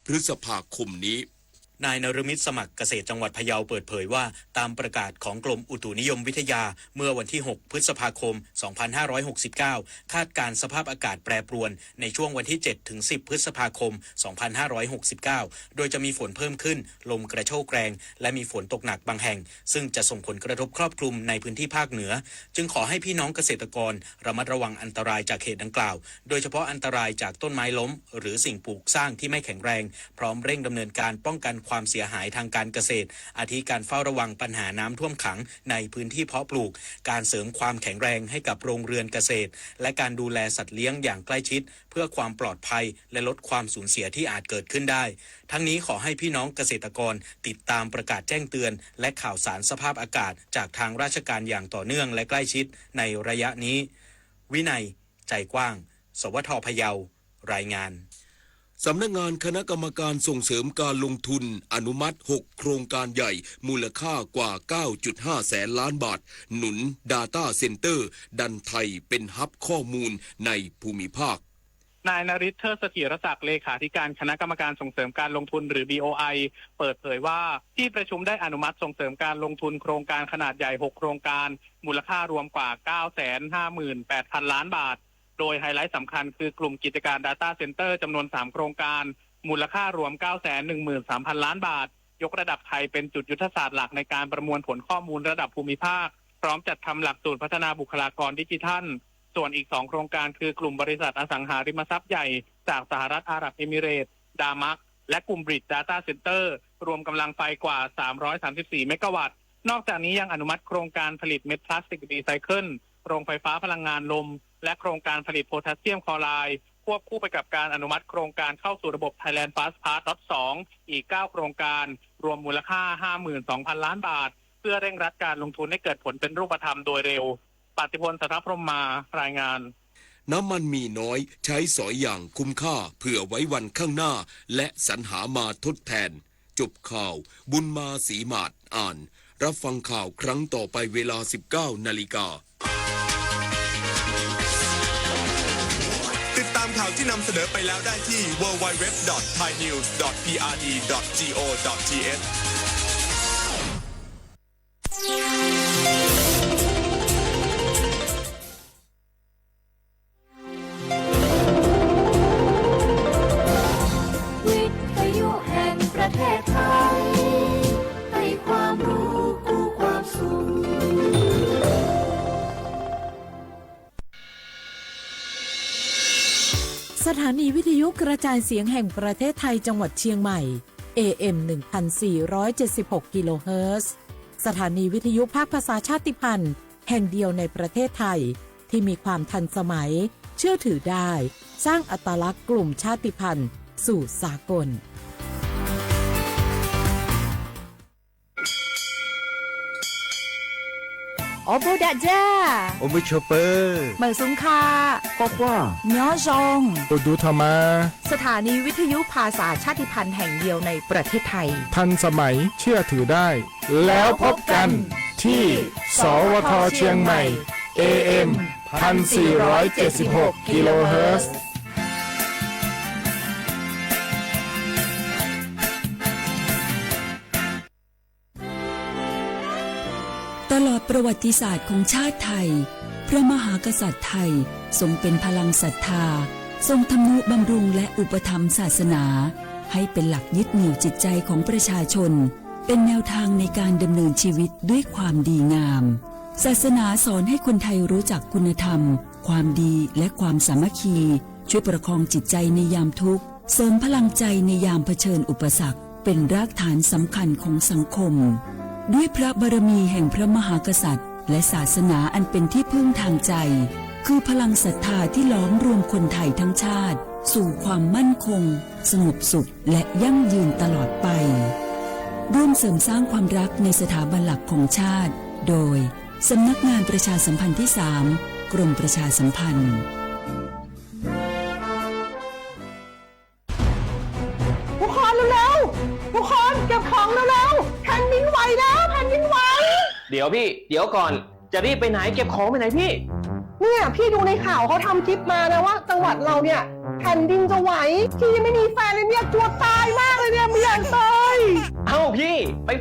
พฤษภาคมนี้ นายนฤมิต สมัคร เกษตรจังหวัดพะเยาเปิดเผยว่า ตามประกาศของกรมอุตุนิยมวิทยา เมื่อวันที่ หก พฤษภาคม สองพันห้าร้อยหกสิบเก้า คาดการณ์สภาพอากาศแปรปรวนในช่วงวันที่ เจ็ด ถึง สิบ พฤษภาคม สองพันห้าร้อยหกสิบเก้า โดยจะมีฝนเพิ่มขึ้น ลมกระโชกแรง และมีฝนตกหนักบางแห่ง ซึ่งจะส่งผลกระทบครอบคลุมในพื้นที่ภาคเหนือ จึงขอให้พี่น้องเกษตรกรระมัดระวังอันตรายจากเหตุดังกล่าว โดยเฉพาะอันตรายจากต้นไม้ล้ม หรือสิ่งปลูกสร้างที่ไม่แข็งแรง พร้อมเร่งดำเนินการป้องกันความเสียหายทางการเกษตร อาทิการเฝ้าระวังปัญหาน้ำท่วมขังในพื้นที่เพาะปลูก การเสริมความแข็งแรงให้กับโรงเรือนเกษตร และการดูแลสัตว์เลี้ยงอย่างใกล้ชิด เพื่อความปลอดภัย และลดความสูญเสียที่อาจเกิดขึ้นได้ ทั้งนี้ขอให้พี่น้องเกษตรกรติดตามประกาศแจ้งเตือน และข่าวสารสภาพอากาศจากทางราชการอย่างต่อเนื่องและใกล้ชิดในระยะนี้ วินัย ใจกว้าง สวท พะเยา รายงาน สำนักงานคณะกรรมการส่งเสริมการลงทุนอนุมัติ หก โครงการใหญ่ มูลค่ากว่า เก้าจุดห้าแสนล้านบาท หนุน Data Center ดันไทยเป็นฮับข้อมูลในภูมิภาค นายนฤทธิ์ เทิดเสถียรศักดิ์ เลขาธิการคณะกรรมการส่งเสริมการลงทุนหรือ บีโอไอ เปิดเผยว่า ที่ประชุมได้อนุมัติส่งเสริมการลงทุนโครงการขนาดใหญ่ หก โครงการ มูลค่ารวมกว่า เก้าแสนห้าหมื่นแปดพันล้านบาท โดยไฮไลท์สำคัญคือกลุ่มกิจการ Data Center จำนวน สาม โครงการ มูลค่ารวม เก้าแสนหนึ่งหมื่นสามพันล้านบาท ยกระดับไทยเป็นจุดยุทธศาสตร์หลักในการประมวลผลข้อมูลระดับภูมิภาค พร้อมจัดทำหลักสูตรพัฒนาบุคลากรดิจิทัล ส่วนอีก สอง โครงการคือกลุ่มบริษัทอสังหาริมทรัพย์ใหญ่จากสหรัฐอาหรับเอมิเรตส์ ดามัก และกลุ่ม Bridge Data Center รวมกำลังไฟกว่า สามร้อยสามสิบสี่ เมกะวัตต์ นอกจากนี้ยังอนุมัติโครงการผลิตเม็ดพลาสติกรีไซเคิล โรงไฟฟ้าพลังงานลม และโครงการผลิตโพแทสเซียมคลอไรด์ ควบคู่ไปกับการอนุมัติโครงการเข้าสู่ระบบ Thailand Fast Pass ล็อต สอง อีก เก้า โครงการ รวมมูลค่า ห้าหมื่นสองพันล้านบาท เพื่อเร่งรัดการลงทุนให้เกิดผลเป็นรูปธรรมโดยเร็ว ปฏิพล สัทธพรหมมา รายงาน น้ำมันมีน้อย ใช้สอยอย่างคุ้มค่า เผื่อไว้วันข้างหน้า และสรรหามาทดแทน จบข่าว บุญมาศรีหมาด อ่าน รับฟังข่าวครั้งต่อไปเวลา สิบเก้านาฬิกา ติดตามข่าวที่นำเสนอไปแล้วได้ที่ ดับเบิลยู ดับเบิลยู ดับเบิลยู ดับเบิลยู ดอท ไทยนิวส์ ดอท พี อาร์ ดี ดอท จี โอ ดอท ที เอช วิทยุแห่งประเทศไทย ให้ความรู้คู่ความสุข สถานีวิทยุกระจายเสียงแห่งประเทศไทยจังหวัดเชียงใหม่ เอ เอ็ม หนึ่งพันสี่ร้อยเจ็ดสิบหก กิโลเฮิรตซ์ สถานีวิทยุภาคภาษาชาติพันธุ์แห่งเดียวในประเทศไทย ที่มีความทันสมัย เชื่อถือได้ สร้างอัตลักษณ์กลุ่มชาติพันธุ์สู่สากล Ua npuj dam ja, ua npuj tshua pw, mawm xub kha, quaj quaj, nyob zoo, ua dub tho mas. สถานีวิทยุภาษาชาติพันธุ์แห่งเดียวในประเทศไทย ทันสมัย เชื่อถือได้ แล้วพบกันที่ สวท เชียงใหม่ เอ เอ็ม พันสี่ร้อยเจ็ดสิบหก กิโลเฮิรตซ์ ตลอดประวัติศาสตร์ของชาติไทย พระมหากษัตริย์ไทยทรงเป็นพลังศรัทธา ทรงทำนุบำรุงและอุปถัมภ์ศาสนา ให้เป็นหลักยึดเหนี่ยวจิตใจของประชาชน เป็นแนวทางในการดำเนินชีวิตด้วยความดีงาม ศาสนาสอนให้คนไทยรู้จักคุณธรรม ความดี และความสามัคคี ช่วยประคองจิตใจในยามทุกข์ เสริมพลังใจในยามเผชิญอุปสรรค เป็นรากฐานสำคัญของสังคม ด้วยพระบารมีแห่งพระมหากษัตริย์ และศาสนาอันเป็นที่พึ่งทางใจ คือพลังศรัทธาที่หลอมรวมคนไทยทั้งชาติ สู่ความมั่นคง สงบสุข และยั่งยืนตลอดไป ร่วมเสริมสร้างความรักในสถาบันหลักของชาติ โดย สำนักงานประชาสัมพันธ์ที่สาม กรมประชาสัมพันธ์ ทุกคนเร็วๆ ทุกคนเก็บของเร็วๆ แผ่นดินไหวแล้ว แผ่นดินไหว เดี๋ยวพี่ เดี๋ยวก่อน จะรีบไปไหน เก็บของไปไหนพี่ เนี่ยพี่ดูในข่าวเขาทำคลิปมานะว่าจังหวัดเราเนี่ยแผ่นดินจะไหว พี่ยังไม่มีแฟนเลยเนี่ยกลัวตายมาก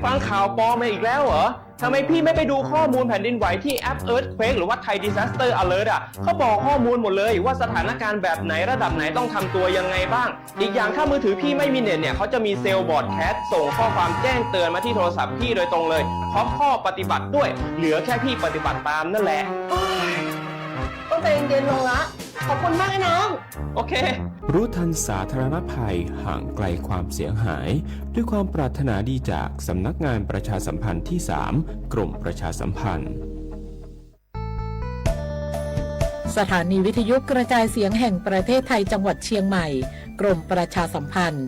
ฟังข่าวปลอมมาอีกแล้วเหรอ ทำไมพี่ไม่ไปดูข้อมูลแผ่นดินไหวที่แอป Earthquake หรือว่า Thai Disaster Alert อ่ะ เขาบอกข้อมูลหมดเลยว่าสถานการณ์แบบไหนระดับไหนต้องทำตัวยังไงบ้าง อีกอย่างถ้ามือถือพี่ไม่มีเน็ตเนี่ย เขาจะมีเซลล์ broadcast ส่งข้อความแจ้งเตือนมาที่โทรศัพท์พี่โดยตรงเลย พร้อมข้อปฏิบัติด้วย เหลือแค่พี่ปฏิบัติตามนั่นแหละ ต้องใจเย็นๆลงละ ขอบคุณมากนะน้อง โอเค รู้ทันสาธารณภัย ห่างไกลความเสียหาย ด้วยความปรารถนาดีจากสำนักงานประชาสัมพันธ์ที่สาม กรมประชาสัมพันธ์ สถานีวิทยุกระจายเสียงแห่งประเทศไทยจังหวัดเชียงใหม่ กรมประชาสัมพันธ์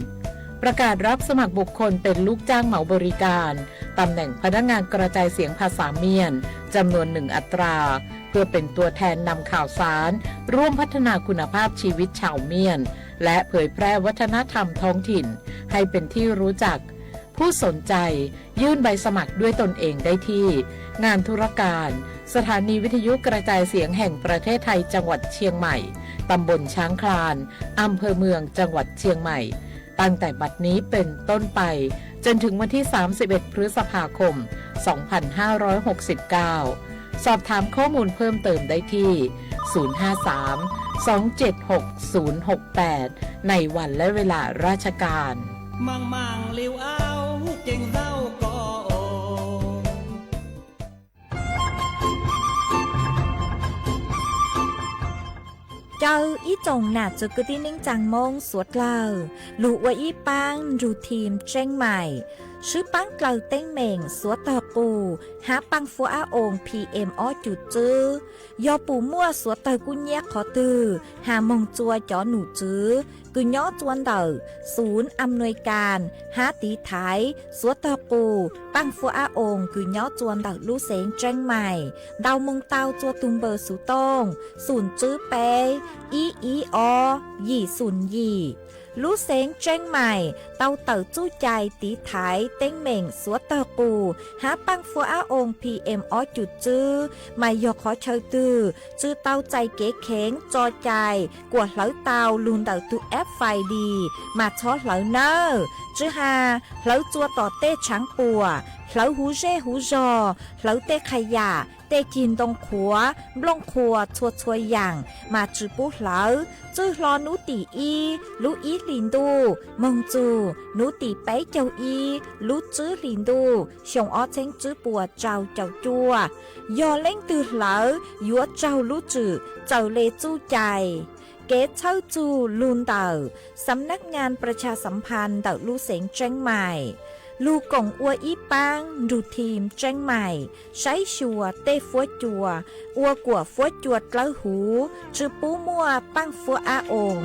ประกาศรับสมัครบุคคลเป็นลูกจ้างเหมาบริการ ตำแหน่งพนักงานกระจายเสียงภาษาเมียน จำนวนหนึ่งอัตรา เพื่อเป็นตัวแทนนำข่าวสาร ร่วมพัฒนาคุณภาพชีวิตชาวเมียน และเผยแพร่วัฒนธรรมท้องถิ่น ให้เป็นที่รู้จัก ผู้สนใจยื่นใบสมัครด้วยตนเองได้ที่ งานธุรการ สถานีวิทยุกระจายเสียงแห่งประเทศไทยจังหวัดเชียงใหม่ ตำบลช้างคลาน อำเภอเมือง จังหวัดเชียงใหม่ ตั้งแต่บัดนี้เป็นต้นไป จนถึงวันที่ สามสิบเอ็ด พฤษภาคม สองพันห้าร้อยหกสิบเก้า สอบถามข้อมูลเพิ่มเติมได้ที่ ศูนย์ห้าสาม สองเจ็ดหก ศูนย์หกแปด ในวันและเวลาราชการ Măng măng liu ao, keeng zaub ko os. Caw ib tsoom nam txwv kwv tij neej tsaa Moob suav dlawg, lug ua ib paab nrug thim Tseeb Maim, swb paab dlawg teeb meem suav tawg qus hab paaj fuab ab oos P M ob cum tswb. Yog pum muaj suav tawg kub nyiab qhov twg has moog tsua cov num tswv kws nyob tsua ntawm xum am nuis kas hab tiv thaiv suav tawg qus paaj fuab ab oos kws nyob tsua ntawm lub xeev Tseeb Maim ntau moog tau tsua tug npawb xuv tooj xum tswb peb ib ib ob yim xum yim. Lub xeev Tseeb Maim tau tawm txuj cai tiv thaiv teeb meem suav tawg qus hab paaj fuab ab oos P M ob cum tswb mas yog qhov chaw twg tsi tau txais kev kheev tso cai kuas hlawv tau lug ntawm tug app Find Dis mas txhob hlawv nawb. Tsi has hlawv tsua tom tej tshaav puam, hlawv huv zej huv zog, hlawv tej qha yam, tej cig ntoo qhuav, nplooj qhuas txhua txhua yaam mas tsi pub hlawv. Txwj hlo nub tim ib lub ib hlis ntuj moog txug nub tim peb caug ib lub tswb hlis ntuj xyoo ob txheeb tswb puas rau caum cuaj. Yog leej twg hlawv yuav raug lub tswm txawm le txuj cai. Kev txhawb txug lug ntawm Xam Nab Ngas Pras Tshas Xam Phas ntawm lub xeev Tseeb Maim, lug koom ua ib paab nrug thim Tseeb Maim saib xyuas tej fuab cua ua kuam fuab cua dlawb huv, tsi pub muaj paaj fuab ab oos.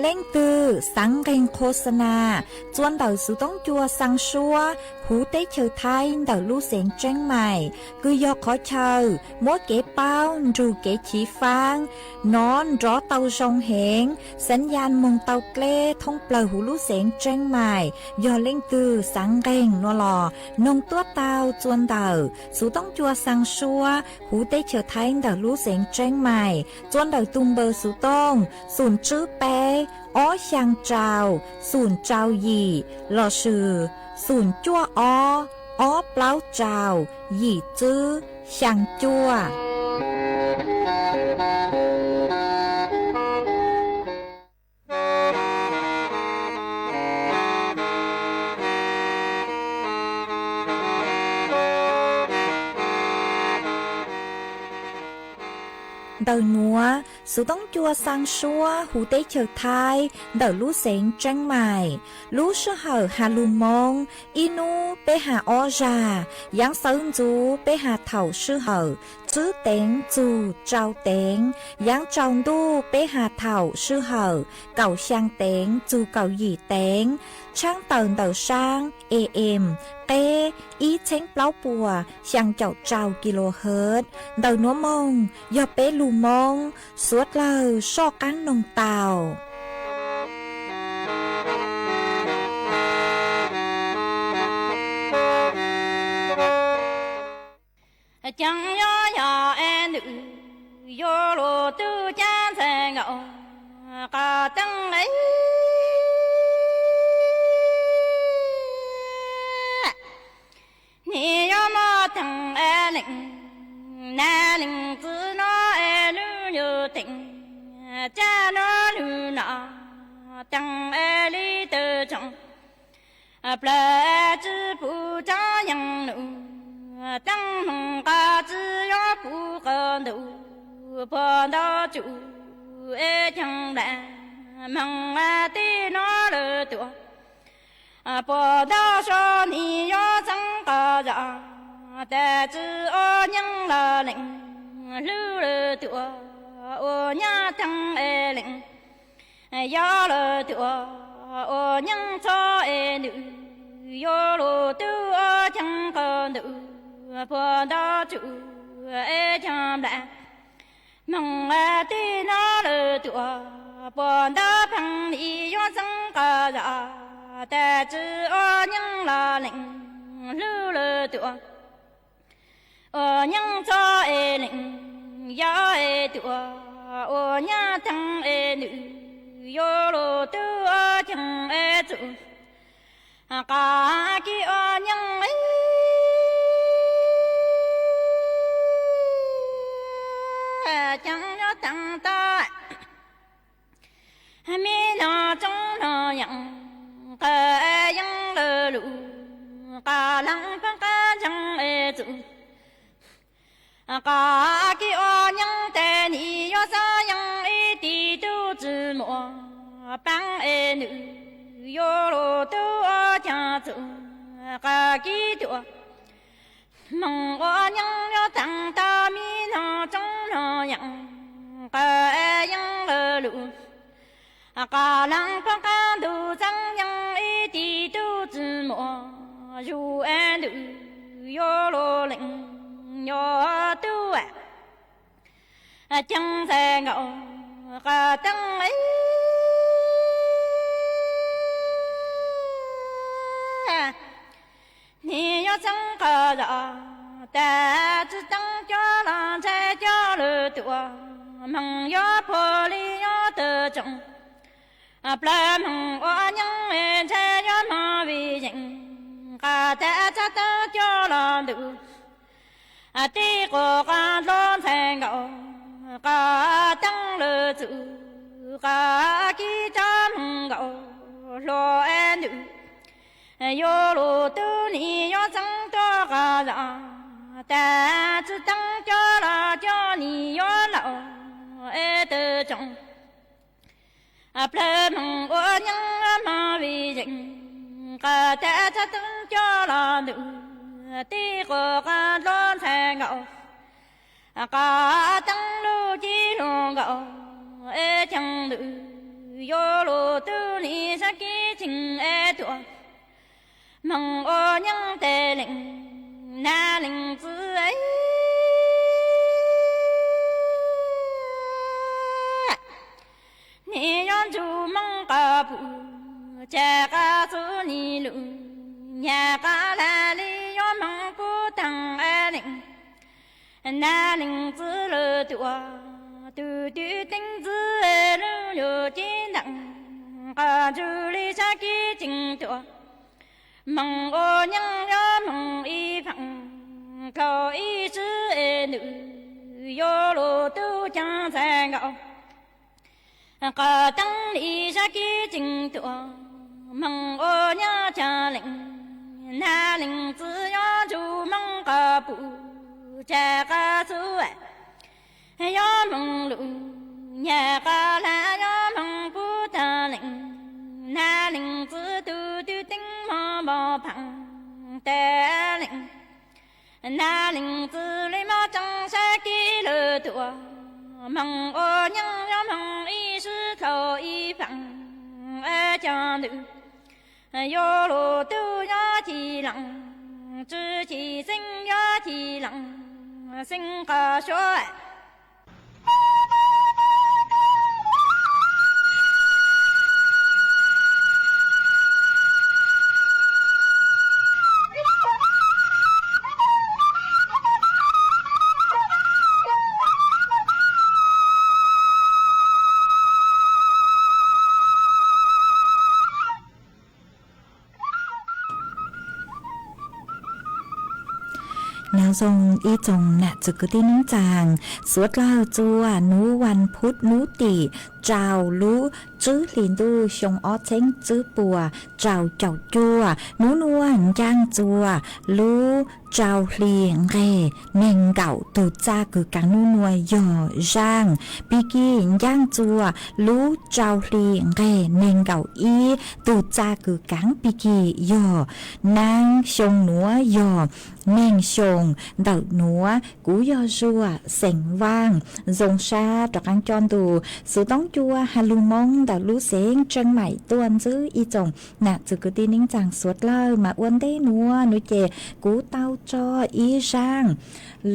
Leej twg xaav nqeeg qhua xa nas tsua ntawm xuv toob cua xaa suab huv teb chaws Thaib ntawm lub xeev Tseeb Maim kws yog qhov chaw muab kev paub nrug kev chiv faab nov nrov tau zoo heev, xaav yaj moog tau dleb thoob plawg huv lub xeev Tseeb Maim. Yog leej twg xaav nqeeg nua los noog tuab tau tsua ntawm xuv toob cua xaa suab huv teb chaws Thaib ntawm lub xeev Tseeb Maim tsua ntawm tug npawb xuv tooj xum tswb peb ob xyaa rau xum rau yim lossis xum cuaj ob ob plaub rau yim tswb xyaa cuaj. Ntawm nuav, xuv toob cua xaa suab huv teb chaws Thaib ntawm lub xeev Tseeb Maim, lub sij hawm has lug Moob, ib nub peb has ob zag, yaav sawv ntxuv peb has thaum sij hawm tswb teev txug rau teev, yaav tsaus ntuj peb has thaum sij hawm kaum xyaa teev txug kaum yim teev, tshaab tawm ntawm saab A M qeb ib txheeb plaub puas xyaa caum rau kilohertz. Ntawm nuav moog yog peb lug Moob suav dlawg soj qaab noog tau. Ceev yob yog es nws yuav lug tub caab ntxhee qos teeb es, nim yuav muaj theem es lees, nas lees txwv no es lub nyuag teem, tsaj no lug no, teem es li tawm tsoom, plaws tsi pum tsob yees num, teeb hmoov qos tsi yuav pum qos ntuj, puag ntaub tsum es cheem nplas, hmoov tij no lawm tuaj, puag ntaub so nim yuav txeeb qos zom, tas tsi ua nyeej los lees, hlub lawm tuaj ua nyeej theem es lees, yog lawm tuaj ua nyeej txhob es ntws, yuav luag tub ua cheem qos ntuj, puag ntaub tsum es cheem nplas, hmoov tij no lawm tuaj, puag ntaub pheej nim yuav txeeb qos zom, tas tsi ua nyeej los lees, hlub lawm tuaj ua nyeej txhob es lees, yog es tuaj ua nyeej theem es ntws, yuav luag tub ua cheem es txum, qos kib ua nyeej es, ceeb nyob teev tau me no tsoob no yees, qos yees lawm lus, qos lees poob qab ntseeg es txum, qos kib ua nyeej tes nim yuav xav yees ib tij tub tsi muaj, peeb es nws yuav luag tub ua cheem txum, qos kib tuaj, hmoov ua nyeej yuav teev tau me no tsoob no yees, qos yees lawm lus, qos lees poob qab ntug xav yees ib tij tub tsi muaj, zuj es ntws yuav luag lees, yuav tub ceeb ntxhais nkaus, qos teeb es, nim yuav txeeb qos zom, tas tsi teeb cov los ntshai cov lawm tuaj, hmoov yuav puag li yuav tawm tsoom, plaws hmoov ua nyeej ntshai yuav moog vim yeem, qos tas tsi teeb cov los ntuj, tij quas qos dlua ntxhais nkaus, qos teeb lawm txum, qos kib tsob hmoov nkaus, hluas es ntws, yuav luag tub nim yuav txeeb tuaj qos zom, tas tsi teeb cov los cov nim yuav laus es tawm tsoom, plaws hmoov ua nyeej moog vim yeem, qos tas tsi teeb cov los ntuj, tij quas qos dlua ntxhais nkaus, qos teeb lub cib lug nkaus es cheem ntws, yuav luag tub nim sab kib tseem es tuaj, hmoov ua nyeej tes lees, nas lees txwv es, nim yuav ntsug moog qos pum, tsam qos txuv nim lug, nyam qos lag li yuav moog pub taag es lees, nas lees txwv lawm tuaj, tug twg teeb txwv lub nyuag cib ntees, qos ntsug li sab kib tseem tuaj, moog ua nyeej yuav moog ib faam, dlhau ib swb es nws yuav luag tub ceeb ntxhais nkaus, qos teeb li sab kib tseem tuaj, moog ua nyeej tsam lees, nas lees txwv yuav ntsug moog qos pum, tsam qos txuv yuav moog lug, nyam qos lag yuav moog pub taag lees, nas lees txwv tug twg teeb moog moog phaam tas lees, nas lees txwv li mob tseeb sab kib lawm tuaj, moog ua nyeej yuav moog ib swb dlhau ib faam, es cov ntws yuav luag tub yuav ci lees, tsi ci xeeb yuav ci lees, xeeb qos suav Zoo ib tsoom nam txwv kwv tij neej tsaa, suav dlawg txua nub vas phuv nub tim rau lub tswv hli ntuj xyoo ob txheeb tswv puas rau caum cuaj, nub nuav ncaaj txua lub rau hli nqeg neeg nkaum. Tug txaj kws kaav nub nuav yog zaaj pig kig, ncaaj txua lub rau hli nqeg neeg nkaum ib. Tug txaj kws kaav pig kig yog naab xyoo nuav yog neeg xyoo ntawm nuav. Kuv yog Zuag xeem Vaaj, zoo sab rov qaab coj ntu xuv toob cua has lug Moob ntawm lub xeev Tseeb Maim tuaj ntxiv ib tsoom nam txwv kwv tij neej tsaa suav dlawg. Mas ua ntej nuav nuav ces kuv tau tso ib zaaj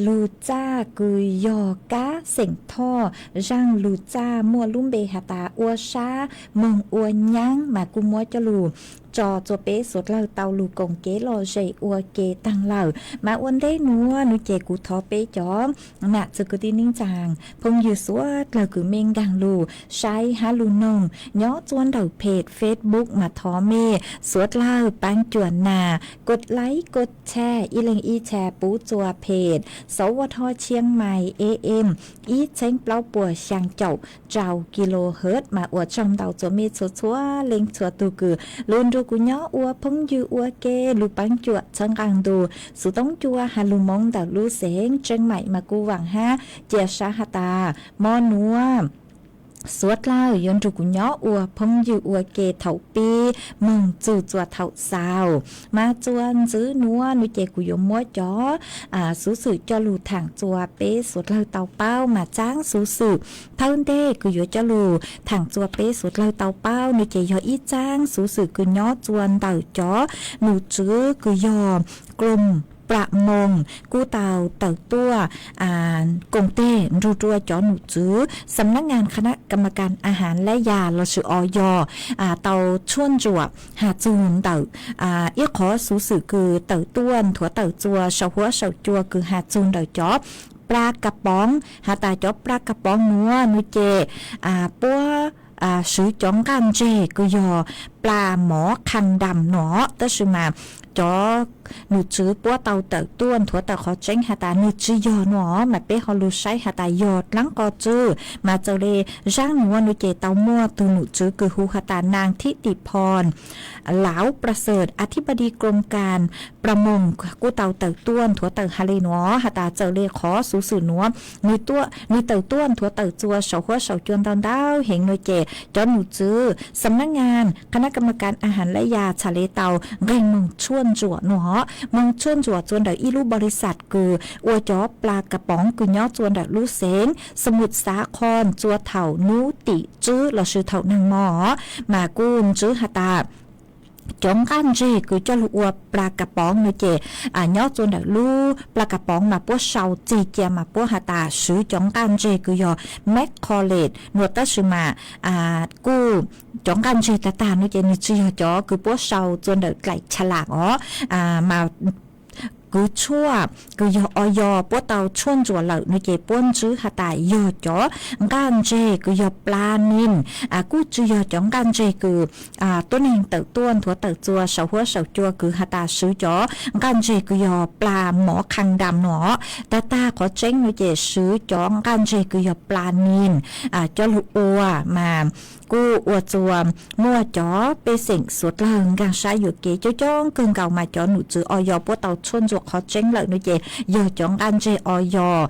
lug txaj kws yog kab xeem Thoj, zaaj lug txaj muaj lub npe has tas ua sab moog ua nyaab, mas kuj muab coj lug tso txua peb suav dlawg tau lug koom kev lom zem ua ke taag lawm. Mas ua ntej nuav nuav ces kuv thov peb cov nam txwv kwv tij neej tsaa phooj ywg suav dlawg kws mej nkaag lug saib hab lug noog nyob txua ntawm peg Facebook mas thov mej suav dlawg paab cuam nas kod like kod share ib leeg ib share pub txua peg Sov Vaj Thoj Tshiab Mais A M ib txheeb plaub puas xyaa caum rau kilohertz. Mas ua tsaug ntau txua mej txhua txhua leej txhua tug kws lug nrug kuv nyob ua phooj ywg ua ke lug paab cuam txhawb nqaa ntu xuv toob cua has lug Moob ntawm lub xeev Tseeb Maim. Mas kuv vaam hab cia sab has tas mo nuav suav dlawg yuav nrug kuv nyob ua phooj ywg ua ke thaum pib moog txug txua thaum xaus. Mas txua ntxiv nuav nuav ces kuv yuav muab cov xuv xwm coj lug thaam txua peb suav dlawg tau paub. Mas txaab xuv xwm thawj ntej kws yuav coj lug thaam txua peb suav dlawg tau paub nuav ces yog ib txaab xuv xwm kws nyob txua ntawm cov num tswv kws yog Krom Pla Moos kuj tau tawm tuaj koom teg nrug rua cov num tswv Xam Nab Ngas Kha Nab Kam Ma Kas Ahas Lab Yas lossis Os Yos tau tshuaj ntsuam has txug ntawm ib qhov xuv xwm kws tawm tuaj nthuav tawm txua saum huab saum cua kws has txug ntawm cov pla kas poov. Has tas cov pla kas poov nuav nuav ces puab swv cov nqaj ntseg kws yog pla mov khas dam no, tab sis mas cov num tswv puab tau tawm tuaj nthuav tawm qhov tseeb has tas nwg tsi yog no, mas peb ho lug saib has tas yog dlaab qhov twg. Mas txawm le zaaj nuav nuav ces tau muaj tug num tswv kws hu has tas Naag Thib Tim Phoo Lauv Pla Xawm, Athib Padi Krom Kas Pla Moos kuj tau tawm tuaj nthuav tawm has le nuav has tas txawm le qhov xuv xwm nuav nwg tawm tuaj nthuav tawm txua saum huab saum cua ntau ntau heev nuav ces cov num tswv Xam Nab Ngas Kha Nab Kam Ma Kas Ahas Lab Yas txhad le tau nqeg moog tshuaj ntsuam nuav, moog tshuaj ntsuam txua ntawm ib lub npaus lis xas kws ua cov pla kas poov kws nyob txua ntawm lub xeev Xa Mum Xav Khoo txua thaum nub tim tswv lossis thaum naag mo, mas kuj ntswv has tas cov nqaj ntseg kws coj lug ua pla kas poov nuav ces nyob txua ntawm lub pla kas poov mas puab sau txeg cia mas puab has tas swv cov nqaj ntseg kws yog mekholet nuav, tab sis mas kuj cov nqaj ntseg tag tag nuav ces nwg tsi yog cov kws puab sau txua ntawm dlaim tsha lam os, mas kws tshuaj kws yog Os Yos puab tau tshuaj ntsuam lawm nuav ces puab ntswv has tas yog cov nqaj ntseg kws yog pla nin, kuj tsi yog cov nqaj ntseg kws tuab neeg tawm tuaj nthuav tawm txua saum huab saum cua kws has tas swv cov nqaj ntseg kws yog pla mov khas dam no. Tag tag qhov tseeb nuav ces swv cov nqaj ntseg kws yog pla nin coj lug ua, mas kuj ua txua muaj cov pej xeem suav dlawg nkaag sab yuam kev coob coob kawg nkaus, mas cov num tswv Os Yos puab tau tshuaj ntsuam qhov tseeb lawm nuav ces yog cov nqaj ntseg Os Yos,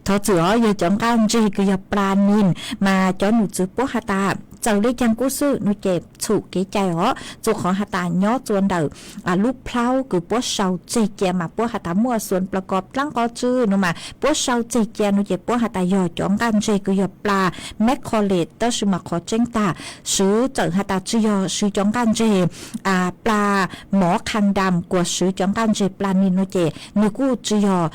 thov txim os, yog cov nqaj ntseg kws yog pla nin, mas cov num tswv puab has tas txawm le caag kuj xwb nuav ces txhum kev cai os, txua qhov has tas nyob txua ntawm lub plhaub kws puab sau txeg cia mas puab has tas muaj xuas pla kos dlaab qhov twg nuav mas puab sau txeg cia nuav ces puab has tas yog cov nqaj ntseg kws yog pla mekholet, tab sis mas qhov tseeb tag swv txawm has tas tsi yog swv cov nqaj ntseg pla mov khas dam kuas swv cov nqaj ntseg pla nin nuav ces nwg kuj tsi yog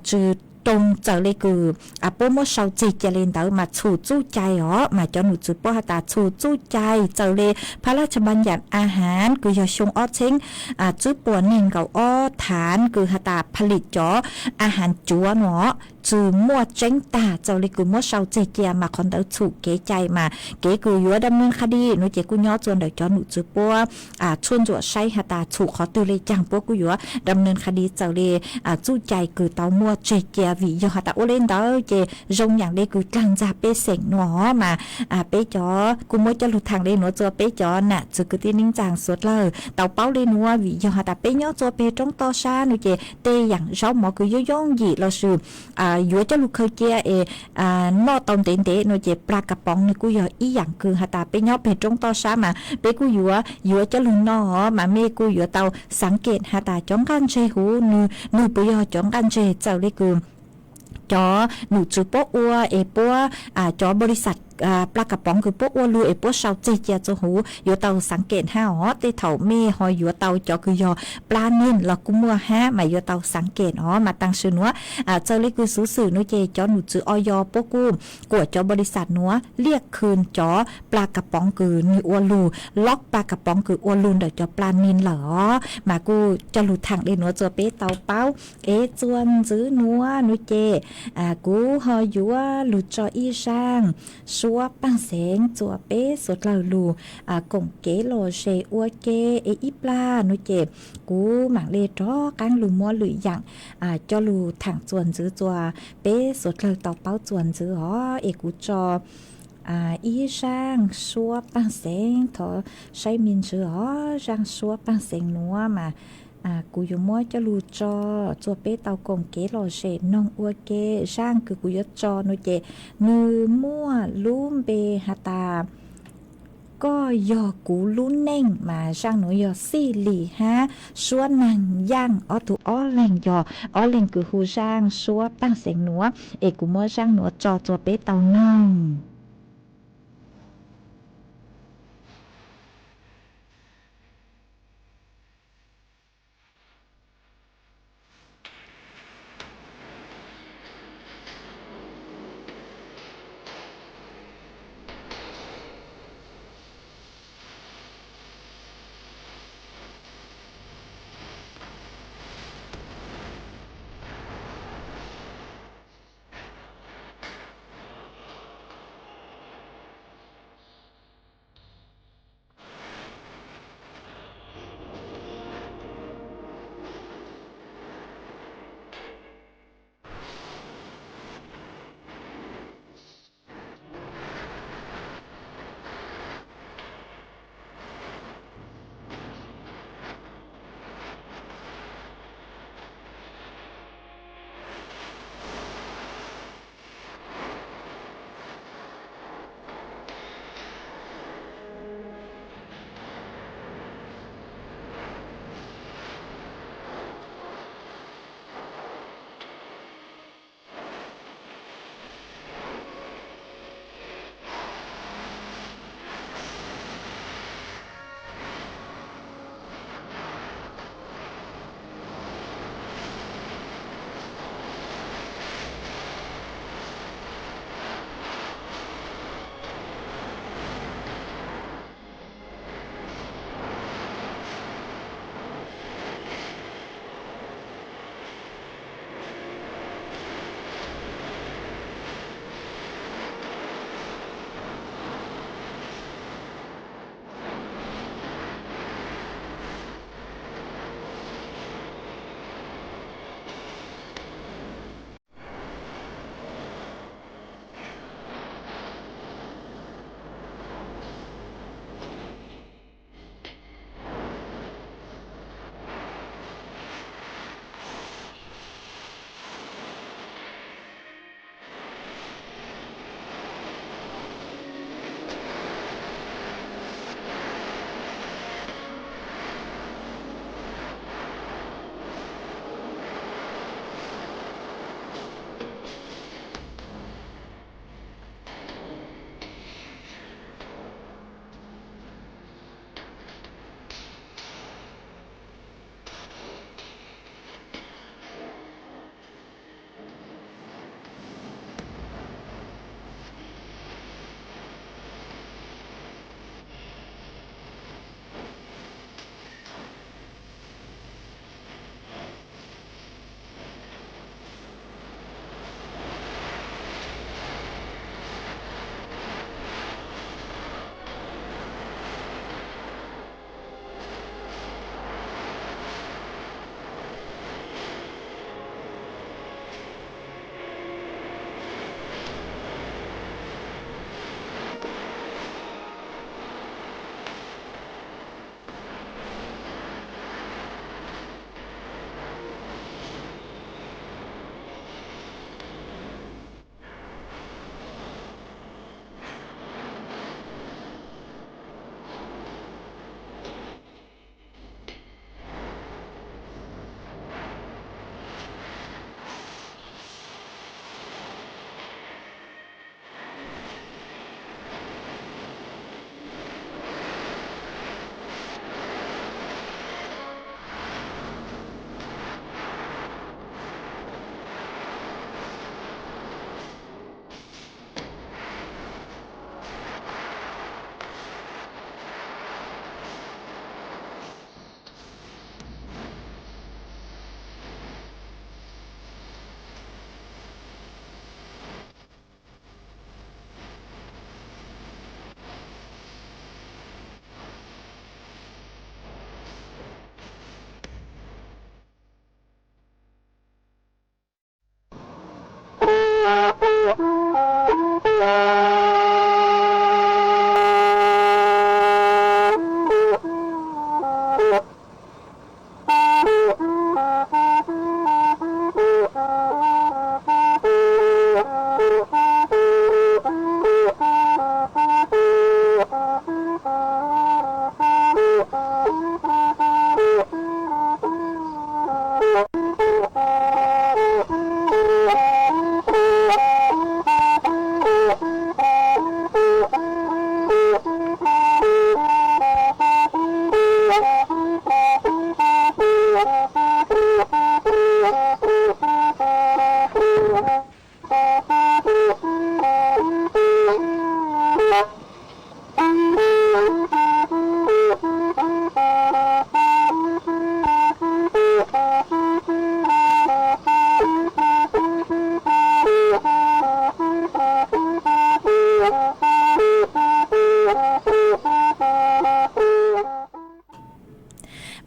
tsi too, txawm le kws puab muab sau txeg cia le ntawd mas txhum txuj cai os, mas cov num tswv puab has tas txhum txuj cai txawm le phab laj tshaj npa yam a haav kws yog xyoo ob txheeb tswb puas neeg nkaum ob thaav kws has tas phaj lim cov a haav cuav nuav txwm muaj tseeb tag, txawm li kws muab sau tseg cia mas qhov ntawd txhum kev cai mas kev kws yuav dam neeg qha di nuav ces kuj nyob txua ntawm cov nom tswv puab tshuaj ntsuam saib has tas txhum qhov twg le caag puab kuj yuav dam neeg qha di txawm li txuj cai kws tau muaj tseg cia. Vim yog has tas ua le ntawd ces zoo yaam le kws dlaag ntxag pej xeem nuav mas peb cov kuj muab coj lug thaam le nuav txua peb cov nam txwv kwv tij neej tsaa suav dlawg tau paub le nuav. Vim yog has tas peb nyob txua peg roob toj sab nuav ces tej yaam zaub mov kws yooj yooj yim lossis yuav coj lug khaws cia es noj tau ntev ntev nuav ces pla kav poov nwg kuj yog ib yaam kws has tas peb nyob peg roob toj sab mas peb kuj yuav yuav coj lug noj os mas mej kuj yuav tau xaav kem has tas cov nqaj ntseg huv nwg puas yog cov nqaj ntseg txawm le kws cov nom tswv puab ua es puab cov npaus li xas pla kav poov kws puab ua lug es puab sau tseg cia txua huv yuav tau xaav kem hab os. Tej thaum mej ho yuav tau cov kws yog pla neeg los kuj muaj hab mas yuav tau xaav kem os. Mas taam sim nuav txawm le kws xuv xwm nuav ces cov nom tswv O Y puab kuj kuam cov npaus li xas nuav liaj khw cov pla kav poov kws nwg ua lug, loj pla kav poov kws ua lug ntawm cov pla neeg lawm os. Mas kuj coj lug thaam le nuav txua peb tau paub. Es txua ntxwv nuav nuav ces kuv ho yuav lug tso ib zaaj suab paaj xeev txua peb suav dlawg lug koom kev lom zem ua ke. Es ib plag nuav ces kuv maam le rov qaab lug muab lwm yaam coj lug thaam txua ntxwv txua peb suav dlawg tau paub txua ntxwv os. Es kuv tso ib zaaj suab paaj xeev, thov saib me ntsis os. Zaaj suab paaj xeev nuav mas kuv yuav muab coj lug tso txua peb tau koom kev lom zem noog ua ke. Zaaj kws kuv yuav tso nuav ces nwg muaj lub npe has tas koj yog kuv lub neej mas zaaj nuav yog Xij Lis hab suab naag Yaaj ob tug ob leeg yog ob leeg kws hu zaaj suab paaj xeev nuav. Es kuv muab zaaj nuav tso txua peb tau noog.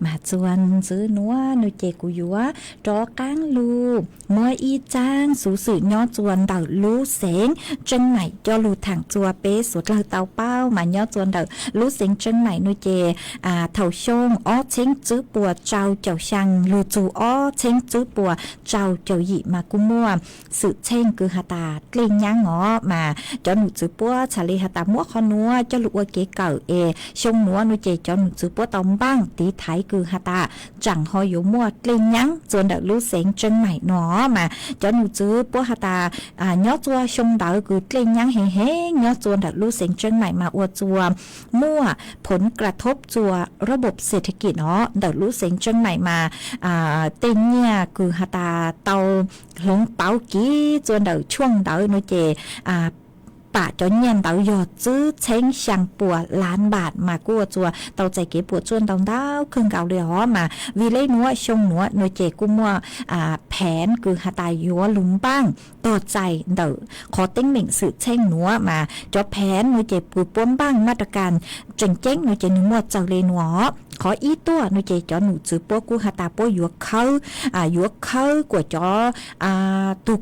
Mas txuas ntxiv nuav no ces kuv yuav rov qaab lug muab ib tsaab xuv xwm nyob txuas ntawm lub xeev Tseeb Maim coj lug thaam txuas peb suav dlawg tau paub. Mas nyob txuas ntawm lub xeev Tseeb Maim no ces thaum xyoo ob txheeb tswb puas rau caum xyaa lug txug ob txheeb tswb puas rau caum yim mas kuj muaj xwm txheej kws has tas dlej nyaab os. Mas cov num txwv puab txhad le has tas muab qhov nuav coj lug ua kev kawm es xyoo nuav no ces cov num txwv puab tau npaaj tiv thaiv kws has tas tsaam ho yuav muaj dlej nyaab txuas ntawm lub xeev Tseeb Maim no. Mas cov num txwv puab has tas nyob txuas xyoo ntawd kws dlej nyaab heev heev nyob txuas ntawm lub xeev Tseeb Maim mas ua txuas muaj phoov kra thoob txuas rab npaum xej tha kim os ntawm lub xeev Tseeb Maim mas tej nyiaj kws has tas tau hloov pauv kiv txuas ntawm tshuaj ntawd no ces pam cov nyiaj ntawd yog tswb txheeb xyaa puas lav npaam mas kuj ua txuas tau txais kev puam tsuaj ntau ntau kawg nkaus le os. Mas vim le nuav xyoo nuav no ces kuj muaj pheev kws has tas yuav lug npaaj tog txais ntawm qhov teeb meem xwm txheej nuav mas cov pheev no ces kws puab npaaj maj ra kas tseem ceeb no ces nwg muaj txawg le nuav os. Qhov ib tuaj no ces cov num txwv puab kuj has tas puab yuav khawb, yuav khawb kuas cov tug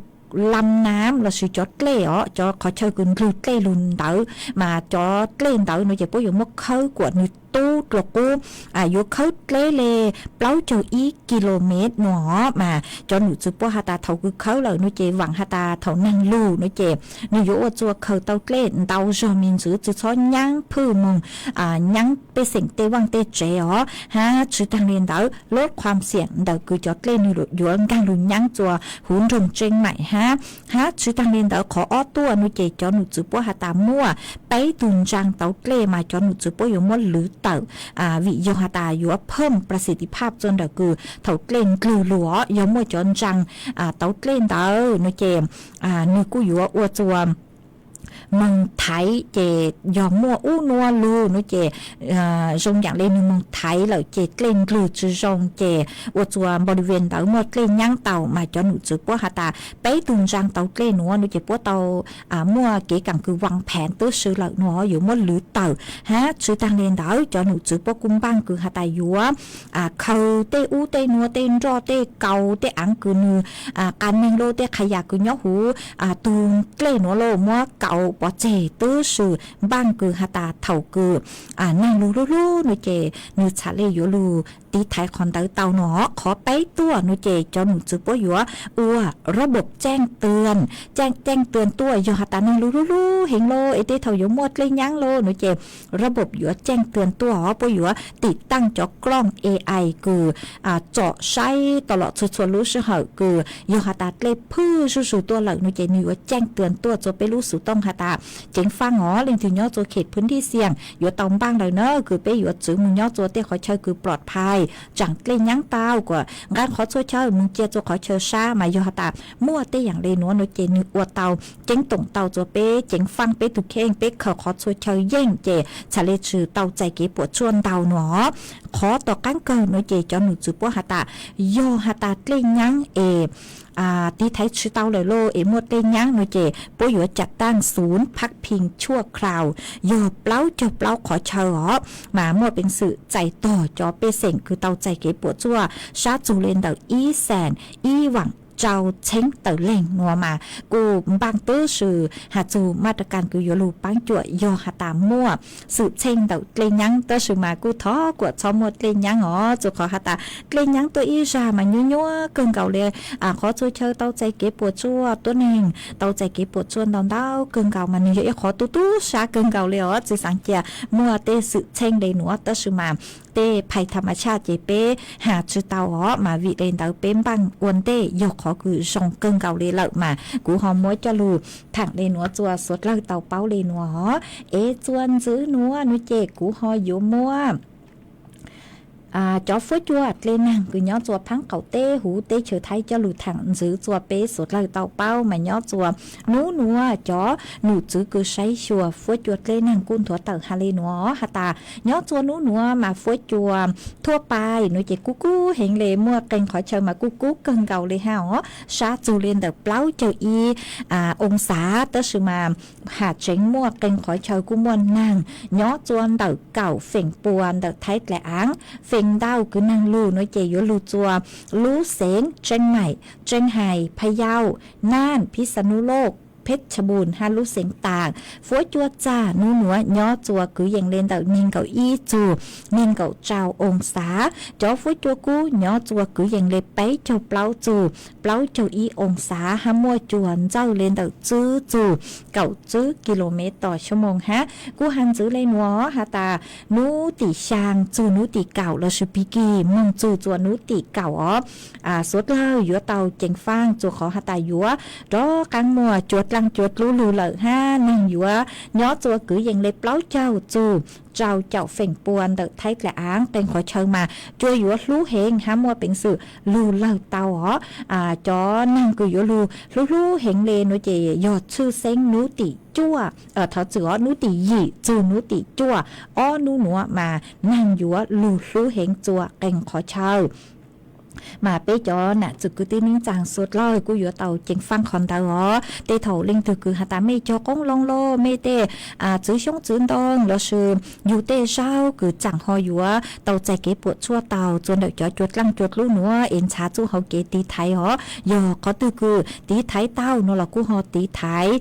lam nam lossis cov dlej os, cov qhov chaw kws ndlwg dlej lug ntawd mas cov dlej ntawd no ces puab yuav muab khawb kuas nwg tub dlua qub, yuav khawb dleb le plaub caug ib ki lo mev no. Mas cov num txwv puab has tas thaum kws khawb lawm no ces vaam has tas thaum naag lug no ces nwg yuav ua txuas khaws tau dlej ntau zog me ntsis tsi txhob nyaab phwj moog nyaab pej xeem tej vaaj tej tsev os hab tsi taag le ntawd lub qhuam xiam ntawm kws cov dlej nwg yuav nkaag lug nyaab txuas huv nroog Tseeb Maim hab hab tsi taag le ntawd qhov ob tuaj no ces cov num txwv puab has tas muaj peb tug ntsaa tauv dlej mas cov num txwv puab yuav muab lwv tawm vim yog has tas yuav phaj pras xim tiv phaj txuas ntawm kws thaum dlej ndlwg lug os yog muaj cov ntsaa tauv dlej ntawd no ces nwg kuj yuav ua txuas moog thaiv ces yog muaj ub nuav lug no ces zoo yaam le nwg moog thaiv lawm ces dlej ndlwg tsi zoo ces ua txuas npau li ve ntawd muaj dlej nyaab tau mas cov num txwv puab has tas peb tug ntsaa tauv dlej nuav no ces puab tau muaj kev kaam kws vaam pheev tub si lawm no yuav muab lwv tawm hab tsi taag le ntawd cov num txwv puab kuj npaaj kws has tas yuav khaws tej ub tej nuav tej nroj tej kaus tej aav kws nwg qa neeg lub tej qha yam kws nyob huv tug dlej nuav lug muab kaus pov tseg tub si npaaj kws has tas thaum kws naag lug lub lub no ces nwg txhad le yuav lug tiv thaiv qhov ntawd tau no. Qhov peb tuaj no ces cov num txwv puab yuav ua rab npaum caaj tuas, caaj tuas tuaj yog has tas naag lug lub lub heev lug es tej thaum yuav muaj dlej nyaab lug no ces rab npaum yuav caaj tuas tuaj os puab yuav tim taaj cov klooj A I kws tsom saib tau los txhua txhua lub sij hawm kws yog has tas dlej phwj zuj zus tuaj lawm no ces nwg yuav caaj tuas tuaj txuas peb lub xuv tooj has tas ceev faaj os leej twg nyob txuas khem phwj dij xiam yuav tau npaaj lawm na kws peb yuav txwv moog nyob txuas tej qhov chaw kws ploj phais tsaam dlej nyaab tau kuas nqaa qhov txhua chaw moog cia txuas qhov chaw sab mas yog has tas muaj tej yaam le nuav no ces nwg ua tau ceeb toom tau txuas peb ceev faaj peb tug kheej peb khaws qhov txhua chaw yeej ces txhad le tsi tau txais kev puam tsuaj ntau no. Qhov tom qaab kawg no ces cov num txwv puab has tas yog has tas dlej nyaab es tiv thaiv tsi tau lawm lug es muaj dlej nyaab no ces puab yuav cav taaj xuv phab phim tshuaj khaus yog plaub caug plaub qhov chaw os mas muaj peev xwm txais tog cov pej xeem kws tau txais kev puam tsuaj sab txug le ntawm ib xees ib vaam rau txheeb tawm leeg nuav mas kuj npaaj tub sis has txug maj raj kas kws yuav lug paab cuam yog has tas muaj xwm txheej ntawm dlej nyaab, tab sis mas kuj thov kuam txhob muaj dlej nyaab os, txug qhov has tas dlej nyaab tuaj ib zag mas nyuaj nyuaj kawg nkaus le. Qhov txhua chaw tau txais kev puam tsuaj, tuab neeg tau txais kev puam tsuaj ntau ntau kawg nkaus mas nwg yog ib qhov tu tub sab kawg nkaus le os. Tsi xaav cia muaj tej xwm txheej le nuav, tab sis mas tej phais tham mas tshaj ces peb has tsi tau os, mas vim le ntawd peb npaaj ua ntej yog qhov kws zoo kawg nkaus le lawm mas kuv ho muab coj lug thaam le nuav txua suav dlawg tau paub le nuav os. Es txua ntxwv nuav nuav ces kuv ho yuav muab cov fuab cua dlej naag kws nyob txua phaab qaum teb huv teb chaws Thaib coj lug thaam ntxwv txua peb suav dlawg tau paub mas nyob txua nub nuav cov num txwv kws saib xyuas fuab cua dlej naag kuj nthuav tawm has le nuav has tas nyob txua nub nuav mas fuab cua thuab pais nuav ces kub kub heev le, muaj qee qhov chaw mas kub kub kawg nkaus le hab os, sab txug le ntawm plaub caug ib oo xav, tab sis mas has tseev muaj qee qhov chaw kuj muaj naag nyob txua ntawm kaum feem pua ntawm Thaib dlaim aav. Feem ntau kws naag lug nuav ces yuav lug txua lub xeev Tseej Maim, Tseej Hais, Phaj Yauj, Naj, Phij Xa Nub Loj, Phej Tshaj Npum hab lub xeev Taas. Fuab cua txag nub nuav nyob txua kwv yees le ntawm neeg nkaum ib txug neeg nkaum rau oo xav. Cov fuab cua kub nyob txua kwv yees le peb caug plaub txug plaub caug ib oo xav hab muaj cua ntxawj le ntawm tsib txug kaum tsib kis lus mev tos xyoo moos hab. Kuj has ntxwv le nuav has tas nub tim xyaa txug nub tim kaum lossis pig kig moog txug txua nub tim kaum os, suav dlawg yuav tau ceev faaj txua qhov has tas yuav rov qaab muaj cua dlaaj cua dlub lug lawm hab neeg yuav nyob txua kwv yees le plaub caug txug rau caum feem pua ntawm Thaib dlaim aav. Qee qhov chaw mas cua yuav hlub heev hab muaj peev xwm lug lawg tau os. Cov naag kws yuav lug hlub hlub heev le nuav ces yog tshwj xeeb nub tim cuaj, thov txwm os, nub tim yim txug nub tim cuaj, ob nub nuav mas naag yuav lug hlub heev txua qee qhov chaw. Mas peb cov nam txwv kwv tij neej tsaa suav dlawg kuj yuav tau ceev faaj qhov ntawd os. Tej thaum leej twg kws has tas mej cog qoob loo los mej tej txwv xyoob txwv ntoo lossis yug tej zaub kws tsaam ho yuav tau txais kev puam tsuaj tau txua ntawm cov cua dlaaj cua dlub nuav es ntshaw txuj hauv kev tiv thaiv os. Yog qhov twg kws tiv thaiv tau nuav los kuj ho tiv thaiv,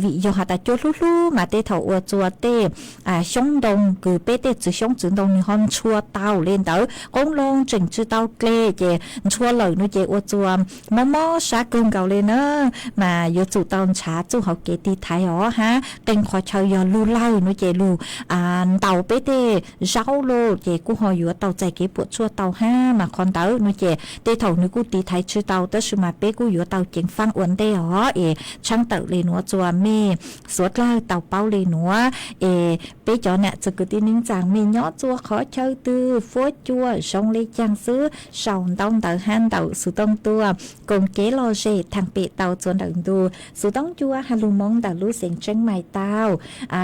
vim yog has tas cua hlub hlub mas tej thaum ua txua tej xyoob ntoo kws peb tej txwv xyoob txwv ntoo nwg ho ntshua tau le ntawd, qoob loo tseem tsi tau dle ces ntshua lawm nuav ces ua txua mob mob sab kawg nkaus le na. Mas yuav tsum tau ntshaw txuj hauv kev tiv thaiv os hab qee qhov chaw yog lug lawg nuav ces lug ntaus peb tej zaub lawm ces kuj ho yuav tau txais kev puam tsuaj tau hab. Mas qhov ntawd nuav ces tej thaum nwg kuj tiv thaiv tsi tau tab sis mas peb kuj yuav tau ceev faaj ua ntej os. Es tshaab tawm le nuav txua mej suav dlawg tau paub le nuav es peb cov nam txwv kwv tij neej tsaa mej nyob txua qhov chaw twg fuab cua zoo le caag xwb sau ntaub ntawv hab ntawm xuv tooj tuaj koom kev lom zem thaam pem tau txua ntawm ntu xuv tooj cua has lug Moob ntawm lub xeev Tseeb Maim tau.